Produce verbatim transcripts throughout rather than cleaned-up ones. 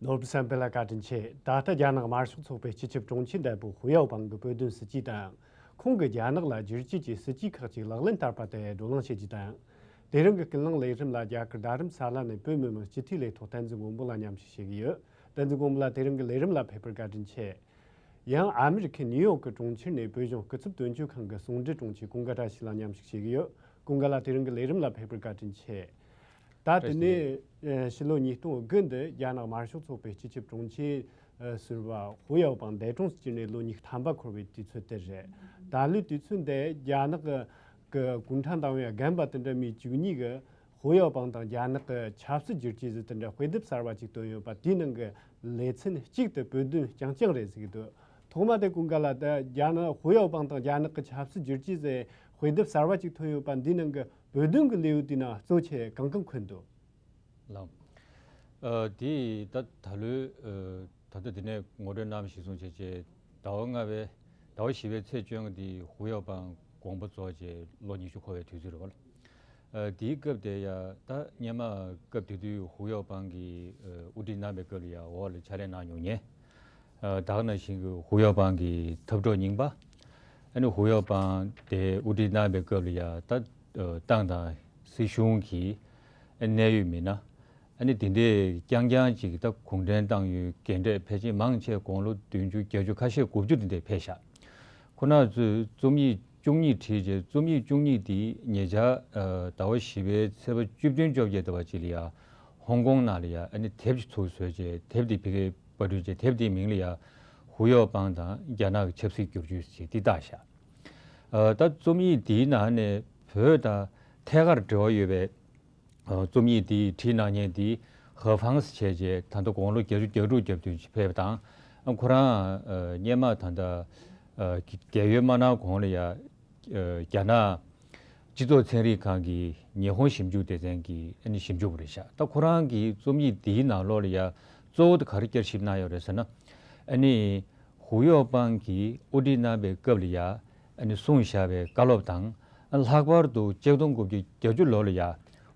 ནོར་བུ་བསམ་འཕེལ་ལ་བཀའ་དྲིན་ཆེ། ད་ལྟ་རྒྱ་ནག་དམར་ཤོག་ཚོགས་པའི་སྤྱི་ཁྱབ་དྲུང་ཆེ་འདས་པོ་ཧུའུ་ཡའོ་པང་གི་བོད་དོན་སྲིད་ཇུས་དང་། ཁོང་གིས་རྒྱ་ནག་ལ་བསྒྱུར་བཅོས་ཀྱི་སྲིད་ཇུས་ཁག་ཅིག་ལག་ལེན་བསྟར་བ་དེ་བགྲོ་གླེང་བྱེད་རྒྱུ་དང་། དེ་རིང་གི་ཀུན་གླེང་ལས་རིམ་ལ་རྒྱ་གར་རྡ་རམ་ས་ལ་ནས་བོད་མི་མང་སྤྱི་འཐུས་ལས་ཐོག་བསྟན་འཛིན་མགོན་པོ་ལ་མཉམ་ཞུགས་བྱེད་ཀྱི་ཡོད། བསྟན་འཛིན་མགོན་པོ་ལགས། དེ་རིང་གི་ལས་རིམ་ལ་ཕེབས་པར་བཀའ་དྲིན་ཆེ། ཡང་ཨ་མི་རི་ཁའི་ནིའུ་ཡོག་གི་གྲོང་ཁྱེར་ནས་བོད་གཞུང་སྐུ་ཚབ་དོན་གཅོད་ཁང་གི་ཟུང་འབྲེལ་དྲུང་ཆེ་ཀུན་དགའ་བཀྲ་ཤིས་ལགས་མཉམ་ཞུགས་བྱེད་ཀྱི་ཡོད། ཀུན་དགའ་ལགས། དེ་རིང་གི་ལས་རིམ་ལ་ཕེབས་པར་བཀའ་དྲིན་ཆེ། ད་དེ་ནས་ཕྱི་ལོ་ཉིས་སྟོང་དགུ་འདི་རྒྱ་ནག་དམར་ཤོག་ཚོགས་པའི་སྤྱི་ཁྱབ་དྲུང་ཆེ་ཟུར་པ་ཧུའུ་ཡའོ་པང་འདས་གྲོངས་སུ་གྱུར་ནས་ལོ་ཉི་ཤུ་ཐམ་པ་འཁོར་བའི་དུས་ཚོད་དེ་རེད། ད་ལོའི་དུས་ཚོད་འདི་རྒྱ་ནག་གི་གུང་ཁྲན་ཏང་ཡོན་རྒན་པ་དེ་འདྲ་མི་བཅུ་གཉིས་ཀྱིས་ཧུའུ་ཡའོ་པང་དང་རྒྱ་ནག་གི་ཆབ་སྲིད་བསྒྱུར་བཅོས་ཟེར་དེ་འདྲ་དཔེ་དེབ་གསར་བ་ཅིག་བཏོན་ཡོད་པ་དེའི་ནང་གི་ལེ་ཚན་གཅིག་དེ་བོད་དོན་རྐྱང་རྐྱང་རེད་ཟེར་གྱི་འདུག་ཐོག་མ་དེ་ཀུན་དགའ་ལགས། ད་རྒྱ་ནག་ཧུའུ་ཡའོ་པང་དང་རྒྱ་ནག་གི་ཆབ་སྲིད་བསྒྱུར་བཅོས་ཟེར་དཔེ་དེབ་གསར་བ་ཅིག་ཐོན་ཡོད་པ་འདིའི་ནང་གི་བོད་དོན་གྱི་ལེའུ་དེའི་ནང་གཙོ་ཆེ་གང་གང་འཁོད་འདུག་ལགས། ཨ། དེ་ད་ད་ལོའི་ཨ་ད་ལྟ་འདི་ནས་ངོ་སྤྲོད་གནང་བ་གཞིར་བཟུང་བྱས་རྗེས་ཟླ་བ་ལྔ་པའི་ཟླ་བ་བཞི་པའི་ཚེས་བཅོ་ལྔ་འདི་ཧུའུ་ཡའོ་པང་དགོངས་པ་རྫོགས་རྗེས་ལོ་ཉི་ཤུ་འཁོར་བའི་དུས་ཚོད་རེད་བ། ཨ། དེའི་སྐབས་དེ་ཡ་ད་སྔོན་མ་སྐབས་དེ་དུས་ཧུའུ་ཡའོ་པང་གིས་ཨ་དབུ་ཁྲིད་གནང་བའི་སྐབས་ལ་ཡ་འོག་ལ་ཕྱག་ལས་གནང་མྱོང་མཁན། ཨ། ད་ག་ནང་བཞིན་གྱི་ཧུའུ་ཡའོ་པང་གི་འཐབ་གྲོགས་རྙིང་པ། ཨ་ནི་ཧུའུ་ཡའོ་པང་དེ་དབུ་ཁྲིད་གནང་བའི་སྐབས་ལ་ཡ་ད་ཨ་ཏང་དང་སྲིད་གཞུང་གི་ཨ་གནད་ཡོད་མི་སྣ། ཨ་ནི་དེ་འདྲས་རྐྱང་རྐྱང་ཅིག་ད་གུང་ཁྲན་ཏང་ཡོན་རྒན་གྲས་ཕལ་ཆེར་མང་ཆེ་དགུང་ལོ་བདུན་ཅུ་བརྒྱད་ཅུ་ཁ་ཤས་དགུ་བཅུ་དེ་འདྲས་ཕེབས་ཤག་ཁོ་རང་ཚོས་རྩོམ་ཡིག་བཅུ་གཉིས་བྲིས་རྗེས་རྩོམ་ཡིག་བཅུ་གཉིས་དེ་ཉེ་ཆར་ཟླ་བ་བཞི་པའི་ཚེས་པ་བཅུ་བདུན་བཅོ་བརྒྱད་ཟླ་བ་གཅིག་ལ་ཡ་ཧོང་ཀོང་ནང་ལ་ཡ་ཨ་ནི་དེབ་ཅིག་ཚུར་བཟོས་རྗེས་དེབ་དེ་ཕ་གིར་པར་སྐྲུན་བྱས། དེབ་དེའི་མིང་ལ་ཡ་ཧུའུ་ཡའོ་པང་དང་རྒྱ་ནག་གི་ཆབ་སྲིད་བསྒྱུར་བཅོས་ཞེས་དེ་བཏགས་ཤག་ཨ། ད་རྩོམ་ཡིག་དེའི་ནང་ནས་བོད་དང་ཐད་ཀར་འབྲེལ་བ་ཡོད་པའི་ཨ་རྩོམ་ཡིག་དེ་བྲིས་གནང་མཁན་དེ་ཧེ་ཧྥང་ཟེར་བྱས་རྗེས་ད་ལྟ་དགུང་ལོ་བརྒྱད་ཅུ་གྱ་དྲུག་གྱ་བདུན་ཅིག་ཕེབས་པ་དང་། ཨ། ཁོ་རང་ཨ་སྔོན་མ་ད་ལྟ་ཨ་རྒས་ཡོལ་མ་གནང་གོང་ལ་ཡ་ཨ་རྒྱ་ནག་སྤྱི་ཚོགས་ཚན་རིག་ཁང་གི་ཉི་ཧོང་ཞིབ་འཇུག་སྡེ་ཚན་གྱི་ཨ་ནི་ཞིབ་འཇུག་པ་རེད་ཤག་ད་ཁོ་རང་གི་རྩོམ་ཡིག་འདིའི་ནང་ལོགས་ལ་ཡ་གཙོ་བོ་དེ་ག་རེ་བསྐྱར་ཞིབ་གནང་ཡོད་རེད་ཟེར་ན། ཨ་ནི་ཧུའུ་ཡའོ་པང་གིས་དབུ་ཁྲིད་གནང་བའི་སྐབས་ལ་ཡ་ཨ་ནི་གསུངས་བཞག་པའི་བཀའ་སློབ་དང་། ཨ། ལྷག་པར་དུ་ཆིག་སྟོང་དགུ་བརྒྱ་བརྒྱད་ཅུ་ལོ་ལ་ཡ་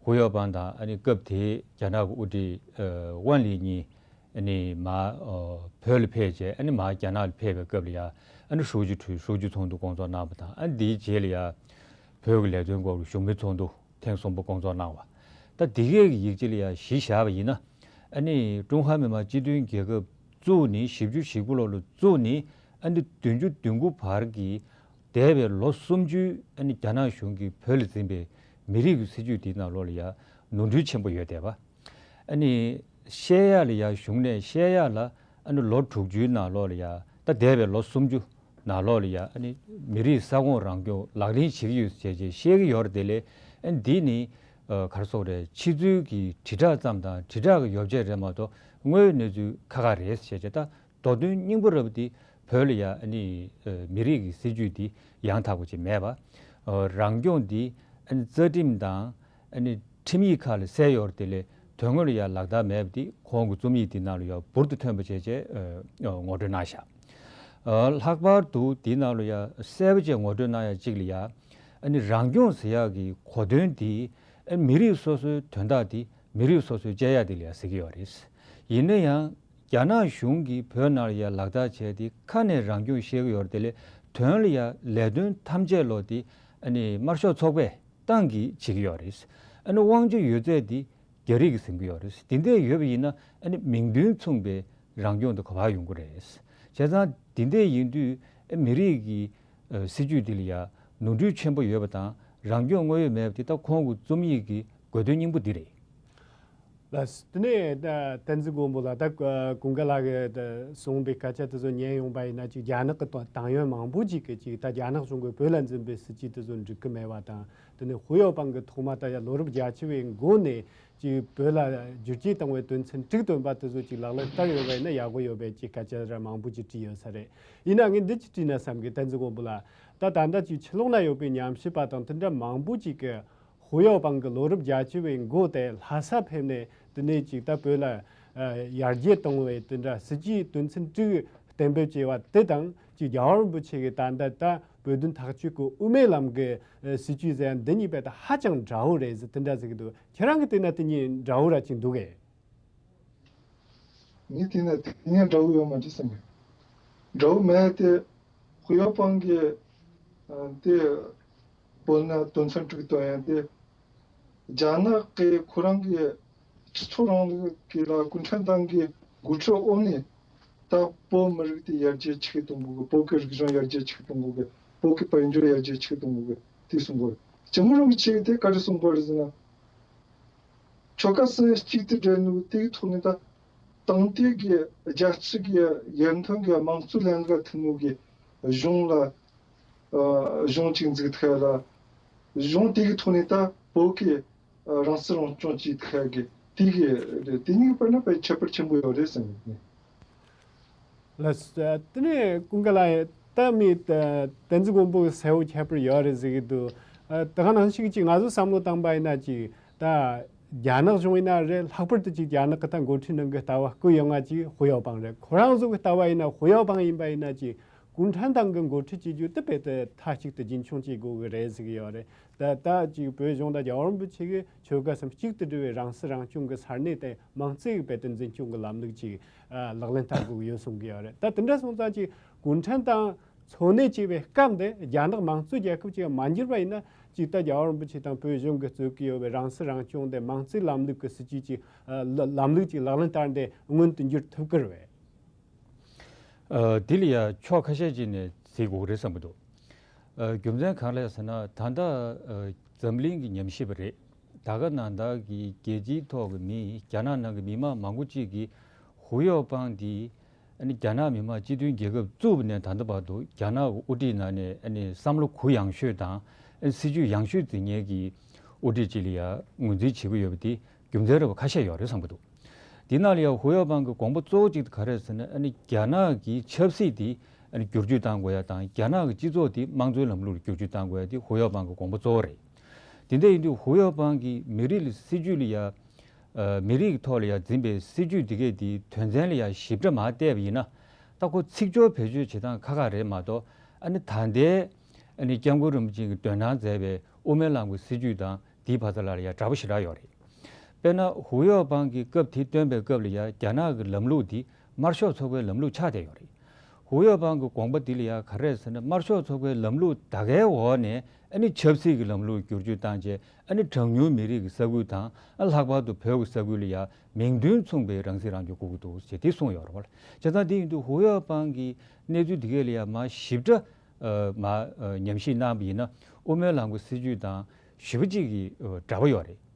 ཧུའུ་ཡའོ་པང་དང་ཨ་ནི་སྐབས་དེའི་རྒྱ་ནག་གི་དབུ་ཁྲིད་ཨ་ཝང་ལི་གཉིས་ཨ་ནི་མར་ཨ་བོད་ལ་ཕེབས་རྗེས་ཨ་ནི་མར་རྒྱ་ནག་ལ་ཕེབས་པའི་སྐབས་ལ་ཡ་ཨ་ནི་ཧྲུའུ་ཅི་ཁྲུའུ་ཧྲུའུ་ཅི་ཚོགས་འདུ་སྐོང་ཚོགས་གནང་བ་དང་། ཨ་ནི་དེའི་རྗེས་ལ་ཡ་བོད་ཀྱི་ལས་དོན་སྐོར་གྱི་བཞུགས་མོལ་ཚོགས་འདུ་ཐེངས་གསུམ་པ་སྐོང་ཚོགས་གནང་བ། ད་འདི་གའི་ཡིག་ཆ་ལ་ཡ་གཞི་བཞག་པ་ཡིན་ན། ཨ་ནི་ཀྲུང་ཧྭ་མི་དམངས་སྤྱི་མཐུན་རྒྱལ་ཁབ་བཙུགས་ནས་བཞི་བཅུ་ཞེ་དགུ་ལོ་ལ་བཙུགས་ནས་ཨ་ནི་བདུན་ཅུ་དོན་དགུ་བར་གྱི་འདས་པའི་ལོ་སུམ་ཅུའི་ཨ་ནི་རྒྱ་ནག་གཞུང་གིས་བོད་ལ་འཛིན་པའི་མི་རིགས་ཀྱི་སྲིད་བྱུས་དེའི་ནང་ལོགས་ལ་ཡ་ནོར་འཁྲུལ་ཆེན་པོ་ཡོད་བསྡད་པ། ཨ་ནི་བཤད་ཡག་ལ་ཡ་གཞུང་ནས་བཤད་ཡག་ལ་ཨ་ནི་ལོ་དྲུག་ཅུའི་ནང་ལོགས་ལ་ཡ་ད་འདས་པའི་ལོ་སུམ་ཅུ་ནང་ལོགས་ལ་ཡ་ཨ་ནི་མི་རིགས་ས་ཁོངས་རང་སྐྱོང་ལག་ལེན་བྱེད་ཀྱི་ཡོད་ཟེར་བྱས་བཤད་ཀྱི་ཡོད་རེད་དེ་ལས། ཨ་ནི་འདི་ནི་ཨ་ག་རེ་ཟེར་དགོས་རེད། ཕྱི་ཚུལ་གྱི་དྲིལ་བསྒྲགས་ཙམ་དང་དྲིལ་བསྒྲགས་ཀྱི་ཡོ་བྱད་རེད་མ་གཏོགས་དངོས་ཡོད་གནས་ཚུལ་ཁ་ཁ་རེད་ཟེར་བྱས། ད་མདོ་དོན་སྙིང་པོ་ར་བ་དེ་བོད་ལ་ཡ་ཨ་ནི་ཨ་མི་རིགས་ཀྱི་སྲིད་བྱུས་དེ་ཡང་དག་པ་ཅིག་མེད་པ། ཨ་རང་སྐྱོང་དེ་ཨ་ནི་རྩ་ཁྲིམས་དང་ཨ་ནི་ཁྲིམས་ཡིག་ཁག་ལ་གསལ་ཡོད་རེད་དེ་ལས་དོན་དངོས་ལ་ཡ་ལག་བསྟར་མེད་པ་དེ་ཁོང་གི་རྩོམ་ཡིག་དེ་ནང་ལ་ཡ་འབུར་དུ་ཐོན་པ་བྱས་བྱས་ཨ་ངོ་སྤྲོད་གནང་བཞག་ཨ་ལྷག་པར་དུ་དེའི་ནང་ལ་ཡ་གསལ་པོ་བྱས་ངོ་སྤྲོད་གནང་ཡ་གཅིག་ལ་ཡ་ཨ་ནི་རང་སྐྱོང་ཟེར་ཡག་གི་གོ་དོན་དེ་ཨ་མི་རིགས་སོ་སོའི་དོན་དག་དེ་མི་རིགས་སོ་སོས་གཅད་ཡག་དེ་ལ་ཡ་ཟེར་གྱི་ཡོད་རེད། ཡིན་ན་ཡང་རྒྱ་ནག་གཞུང་གིས་བོད་ནང་ལ་ཡ་ལག་བསྟར་བྱས་ཏེ་ཁ་ནས་རང་སྐྱོང་བཤད་ཀྱི་ཡོད་རེད་དེ་ལས་དོན་ལ་ཡ་ལས་དོན་ཐམས་ཅད་ལོ་དེ་ཨ་ནི་དམར་ཤོག་ཚོགས་པས་ཏང་གིས་བྱེད་ཀྱི་ཡོད་རེད། ཨ་ནི་དབང་ཆ་ཡོད་ཚད་དེ་རྒྱ་རིགས་ཀྱིས་ཟིན་གྱི་ཡོད་རེད། དེ་འདྲས་ཡོད་པ་ཡིན་ན་ཨ་ནི་མིང་དོན་མཚུངས་པའི་རང་སྐྱོང་དེ་ག་པར་ཡོང་གི་རེད། བྱས་ཙང་དེ་འདྲས་ཡིན་དུས་ཨ་མི་རིགས་ཀྱི་ཨ་སྲིད་བྱུས་དེ་ལ་ཡ་ནོར་འཁྲུལ་ཆེན་པོ་ཡོད་པ་དང་རང་སྐྱོང་དངོས་ཡོད་མེད་པ་དེ་ད་ཁོང་གི་རྩོམ་ཡིག་གི་དགོས་དོན་སྙིང་པོ་འདི་རེད། ལགས། དེ་ནས་ད་བསྟན་འཛིན་མགོན་པོ་ལགས། ད་ཀུན་དགའ་ལགས་ཀྱིས་ད་གསུངས་པའི་སྐད་ཆ་དེ་ཚོ་ཉན་ཡོང་པ་ཡིན་ན་ཅིག་རྒྱ་ནག་གི་ཏང་ཡོན་མང་པོ་ཅིག་གིས་ཅིག་ད་རྒྱ་ནག་གཞུང་གིས་བོད་ལ་འཛིན་པའི་སྲིད་བྱུས་དེ་ཚོ་འགྲིག་གི་མེད་པ་དང་། དེ་ནས་ཧུའུ་ཡའོ་པང་གིས་ཐོག་མ་ད་ཡ་ལོ་རབས་བརྒྱད་ཅུ་བའི་འགོ་ནས་ཅིག་བོད་ལ་བསྒྱུར་བཅོས་བཏང་བའི་དོན་ཚན་དྲུག་བཏོན་པ་དེ་ཚོ་ཅིག་ལག་ལེན་བསྟར་ཡོད་པ་ཡིན་ན་ཡག་པོ་ཡོད་པའི་ཅིག་སྐད་ཆ་ར་མང་པོ་ཅིག་དྲིས་ཡོད་ས་རེད། ཡིན་ན་ངས་འདི་ཅིག་དྲིས་ན་བསམ་གི། བསྟན་འཛིན་མགོན་པོ་ལགས། ད་ད་ལྟ་ཅིག་ཕྱི་ལོགས་ན་ཡོད་པའི་ཉམས་ཞིབ་པ་དང་དེ་འདྲ་མང་པོ་ཅིག་གིས་ཧུའུ་ཡའོ་པང་གི་ལོ་རབས་བརྒྱད་ཅུ་བའི་འགོ་དེ་ལྷ་ས་ཕེབས་ནས་དེ་ནས་ཅིག་ད་བོད་ལ་ཨ་ཡར་རྒྱས་གཏོང་བའི་དེ་འདྲ་སྲིད་ཇུས་དོན་ཚན་དྲུག་གཏན་འབེབས་བྱས་པ་དེ་དང་ཅིག་རྒྱལ་བ་རིན་པོ་ཆེ་གིས་ད་ལྟ་ད་བོད་དོན་ཐག་གཅོད་ཀྱི་དབུ་མའི་ལམ་གྱི་ཨ་སྲིད་ཇུས་ཟེར་ཡ་འདི་གཉིས་བར་དུ་ཧ་ཅང་འདྲ་བོ་རེད་ཟེར་དེ་འདྲ་ཟེར་གྱི་འདུག་ཁྱེད་རང་གིས་བལྟས་ན་དེ་གཉིས་འདྲ་བོ་ར་ཅིག་འདུག་གས། ངས་བལྟས་ན་དེ་ནས་འདྲ་བོ་ཡོད་མ་རེད་བསམ་གི། འདྲ་བོ་མེད་དེ། ཧུའུ་ཡའོ་པང་གིས་ཨ་དེ་བོད་ནང་དོན་ཚན་དྲུག་བཏོན་ཡ་དེ། རྒྱ་ནག་གིས་ཁོ་རང་གི་སྤྱི་ཚོགས་རིང་ལུགས་ཀྱི་ལ་གུང་ཁྲན་ཏང་གི་འགོ་ཁྲིད་འོག་ནས་ད་བོད་མི་རིགས་དེ་ཡར་རྒྱས་ཆེ་གཏོང་དགོས་གི། བོད་ཀྱི་རིག་གཞུང་ཡར་རྒྱས་ཆེ་གཏོང་དགོས་གི། བོད་ཀྱི་དཔལ་འབྱོར་ཡར་རྒྱས་ཆེ་གཏོང་དགོས་གི། དེ་གསུང་གི་རེད། སྤྱི་མོ་རང་གི་ཆེ་གི་དེ་ག་རེ་གསུང་གི་རེད་ཟེར་ན། ཆོལ་ཁ་གསུམ་གཅིག་ཏུ་སྒྲིལ་ནོ་དེའི་ཐོག་ནས་ད་དེང་དུས་ཀྱི་རྒྱལ་སྤྱི་གི་ཡར་ཐོན་གྱི་དམངས་གཙོའི་ལམ་ཁ་མཐུན་ནོ་གི་གཞུང་ལ། ཨ་གཞུང་གཅིག་འཛུགས་ཐུབ་ལ། གཞུང་དེ་གི་ཐོག་ནས་ད་བོད་ཀྱི་ཨ་རང་སྲིད་རང་སྐྱོང་བྱེད་ཐུབ་གི། དེ་གི་རེད། དེ་གཉིས་ཀྱི་བར་ན་དཔེ་ཁྱད་པར་ཆེན་པོ་ཡོད་རེད་བསམ་གི། ལགས་སོ། དེ་ནས་ཀུན་དགའ་ལགས། ད་མི་ད་བསྟན་འཛིན་མགོན་པོ་གསལ་བོ་ཁྱད་པར་ཡོད་རེད་ཟེར་གི་འདུག་ཨ་ད་ག་ནང་བཞིན་ཅིག་ང་ཚོ་བསམ་བློ་བཏང་པ་ཡིན་ན་ཅིག་ད་རྒྱ་ནག་གཞུང་ཡིན་ན་རེད། ལྷག་པར་དུ་ཅིག་རྒྱ་ནག་གི་ད་འགོ་ཁྲིད་ནང་གི་ལྟ་བ་སྐུ་ཡོད་ང་ཅིག་ཧུའུ་ཡའོ་པང་རེད། ཁོ་རང་ཚོ་གི་ལྟ་བ་ཡིན་ན་ཧུའུ་ཡའོ་པང་ཡིན་པ་ཡིན་ན་ཅིག་གུང་ཁྲན་ཏང་གི་འགོ་ཁྲིད་བྱེད་རྒྱུ་དེ་དཔེ་དེ་མཐའ་གཅིག་ཏུ་རྒྱུན་འཁྱོངས་བྱེད་དགོས་གི་རེད་ཟེར་གི་ཡོད་རེད། ད་ད་ཅིག་བོད་གཞུང་དང་རྒྱལ་བ་རིན་པོ་ཆེ་གི་ཆོལ་ཁ་གསུམ་གཅིག་ཏུ་སྒྲིལ་བའི་རང་སྲིད་རང་སྐྱོང་གི་ས་གནས་དེ་མིང་བརྩེ་གི་དཔེ་དེ་འཛིན་སྐྱོང་གི་ལམ་ལུགས་ཅིག་ཨ་ལག་ལེན་བསྟར་དགོས་ཀྱི་ཡོད་གསུང་གི་ཡོད་རེད། ད་དེ་འདྲ་སོང་ཙང་ཅིག་གུང་ཁྲན་ཏང་འཚོ་གནས་བྱེད་པའི་སྐབས་འདི་རྒྱ་ནག་དམངས་གཙོའི་རྒྱལ་ཁབ་ཅིག་མ་འགྱུར་བ་ཡིན་ན། ཅིག་ད་རྒྱལ་བ་རིན་པོ་ཆེ་དང་བོད་གཞུང་གིས་རྩོད་ཀྱི་ཡོད་པའི་རང་སྲིད་རང་སྐྱོང་དེ་མིང་བརྩེ་ལམ་ལུགས་ཀྱི་སྲིད་ཇུས་ཅིག་ཨ་ལ་ལམ་ལུགས་ཅིག་ལག་ལེན་བསྟར་འདི་སྔོན་དུ་འགྱུར་ཐུབ་ཀྱི་རེད་པས། ཨ་དེ་ལ་ཡ་ཕྱོགས་ཁ་ཤས་ཅིག་ནས་གཟིགས་དགོས་རེད་བསམ་གྱི་འདུག་ཨ་རྒྱུ་མཚན་གང་རེད་ཟེར་ན། ད་ལྟ་ཨ་འཛམ་གླིང་གི་ཉམས་ཞིབ་པ་རེད། ད་ག་ནང་ལྟར་གྱི་རྒྱལ་སྤྱིའི་ཐོག་གི་མི། རྒྱ་ནག་ནང་གི་མི་མང་མང་པོ་ཅིག་གིས་ཧུའུ་ཡའོ་པང་འདི་ཨ་ནི་རྒྱ་ནག་མི་དམངས་སྤྱི་མཐུན་རྒྱལ་ཁབ་བཙུགས་པ་ནས་ད་ལྟ་བར་དུ་རྒྱ་ནག་གི་དབུ་ཁྲིད་ནང་ནས་ཨ་ནི་བསམ་བློ་གུ་ཡངས་ཤོས་དང་ཨ་ནི་སྲིད་ཇུས་ཡངས་ཤོས་འཛིན་མཁན་གྱི་དབུ་ཁྲིད་ཅིག་ལ་ཡ་ངོས་འཛིན་བྱེད་ཀྱི་ཡོད་པ་དེ་རྒྱུ་མཚན་རེ་བ་ཁ་ཤས་ཡོད་རེད་བསམ་གྱི་འདུག་དེ་ནང་ལ་ཡང་ཧུའུ་ཡའོ་པང་གི་དགོངས་པ་གཙོ་བོ་གཅིག་དེ་ག་རེ་རེད་ཟེར་ན། ཨ་ནི་རྒྱ་ནག་གི་ཆབ་སྲིད་དེ་ཨ་ནི་བསྒྱུར་བཅོས་གཏང་དགོས་ཡ་དང་། རྒྱ་ནག་གི་སྤྱི་ཚོགས་དེ་དམངས་གཙོའི་ལམ་ལུགས་ལ་བསྒྱུར་བཅོས་གཏང་དགོས་ཡ་དེ་ཧུའུ་ཡའོ་པང་གི་དགོངས་པ་གཙོ་བོ་རེད། དེ་འདྲ་ཡིན་དུས་ཧུའུ་ཡའོ་པང་གི་མི་རིགས་ལ་སྲིད་ཇུས་ལ་ཡ། ཨ་མི་རིགས་ཀྱི་ཐོག་ལ་ཡ་འཛིན་པའི་སྲིད་ཇུས་དེ་གས་དེའི་དོན་ཚན་ལ་ཡ་ཞིབ་ཕྲ་མར་བལྟས་པ་ཡིན་ན། ད་ཁོ་ཚིག་སྦྱོར་བེད་སྤྱོད་བྱེད་སྟངས་ཁག་ཁག་རེད་མ་གཏོགས། ཨ་ནི་ད་ལྟའི་ཨ་ནི་སྐྱབས་མགོན་རིན་པོ་ཆེ་གིས་འདོན་གནང་མཛད་པའི་དབུ་མའི་ལམ་གྱི་སྲིད་ཇུས་དང་དེའི་བར་མཚམས་ལ་ཡ་འདྲ་པོ་ཞེ་དྲག་ཡོད་རེད། དཔེར་ན་ཧུའུ་ཡའོ་པང་གི་སྐབས་དེ་བཏོན་པའི་སྐབས་ལ་ཡ་རྒྱ་ནག་གི་ལམ་ལུགས་དེ་དམར་ཤོག་ཚོགས་པའི་ལམ་ལུགས་ཆགས་བསྡད་ཡོད་རེད། ཧུའུ་ཡའོ་པང་གི་དགོངས་པ་འདི་ལ་ཡ་ག་རེ་རེད་ཟེར་ན། དམར་ཤོག་ཚོགས་པའི་ལམ་ལུགས་ད་གའི་འོག་ནས་ཨ་ནི་ཆབ་སྲིད་ཀྱི་ལམ་ལུགས་བསྒྱུར་བཅོས་བཏང་བྱས། ཨ་ནི་གྲངས་ཉུང་མི་རིགས་ཀྱི་ས་ཁུལ་དང་། ཨ་ལྷག་པར་དུ་བོད་ཀྱི་ས་ཁུལ་ལ་ཡ་མིང་དོན་མཚུངས་པའི་རང་སྲིད་རང་སྐྱོང་དགོས་ཀྱི་འདུག་ཅེས་དེ་གསུངས་ཡོད་རེད་བ། བྱས་ཙང་དེ་ཡིན་དུས་ཧུའུ་ཡའོ་པང་གི་གནས་ཚུལ་འདི་གས་ལ་ཡ་མར་ཞིབ་ཕྲ་ཨ་མར་ཨ་ཉམས་ཞིབ་གནང་བ་ཡིན་ན། དབུ་མའི་ལམ་གྱི་སྲིད་ཇུས་དང་ཞེ་པོ་ཅིག་གི་ཨ་འདྲ་པོ་ཡོད་རེད།